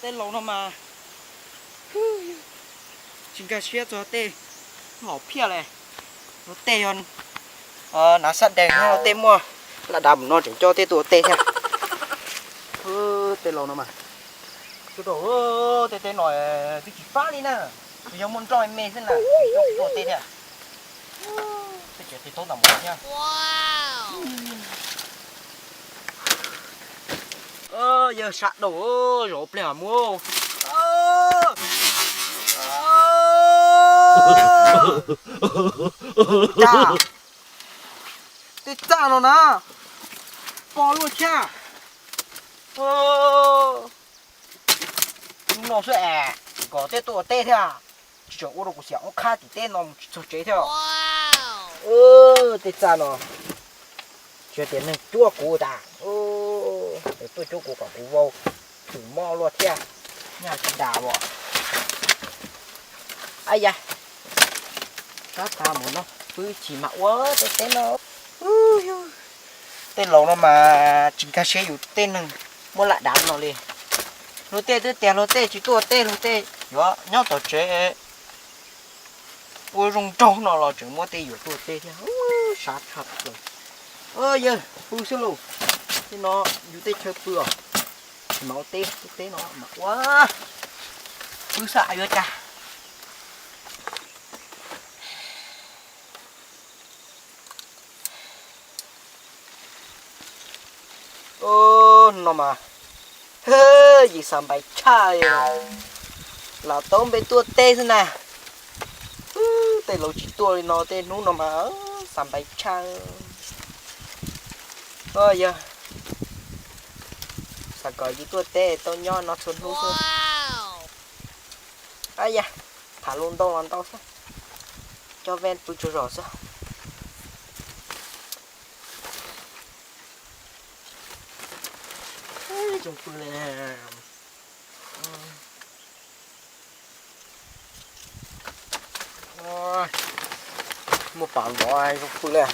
Tej laus no mas tsis nkag siab txog tej hom phiaj li. Luag tej yog hnav xab dees, luag tej muaj laj dav mus no tseem coj tej tuaj ua teb thiab. Tej laus no mas, tej teb no twb tsis fab li na, yog muaj nroj me xwb na, coj tuaj ua teb thiab. Tej tsev qis taub ntawm mus thiab. Yawg sab daus, zov pliag mus. Cas tej txaj no na, pog luaj thiab. Hnub no xwb es, kom tej tuaj ua teb thiab. Tsis tseem ua rau kuv xiam ob qhab tim teb no mus tsis txog tsev thiab. Tej txaj no, tsis tias neeg cuab kuv tas, tuaj cuab kuv kom kuv vau thwm mob luaj thiab, nyaj tsis das as. Ab ya, sab tas mus no, pw chim mam ua tej teb no. Tej laus no mas tsis nkag siab yus tej neeg muaj laj dav no li. Luag tej twb tias luag tej tsis tuaj ua teb, luag tej yuav nyob tom tsev ua zoo nraug no los tseem muab tej yuam tuaj ua teb thiab, sab tshaj plaws. Yawg pw xwb lauj, tej no yus tej chaw pw os, tsis mam ua teb, tej teb no mam ua, pw xwb yuav cas. No mas, yus xav npais tshaj, lam tau npe tuaj teb xwb na. Tej laus tsis tuaj li no tej hnub no mas xav npais tshaj. Yog xav kom yus tuaj teb tau nyob no txhua hnub xwb. Ab ya, tham lus ntau los ntau xwb, coj ven pw tsaug zog xwb. Zoo pw li. Muaj pas vov zoo pw li.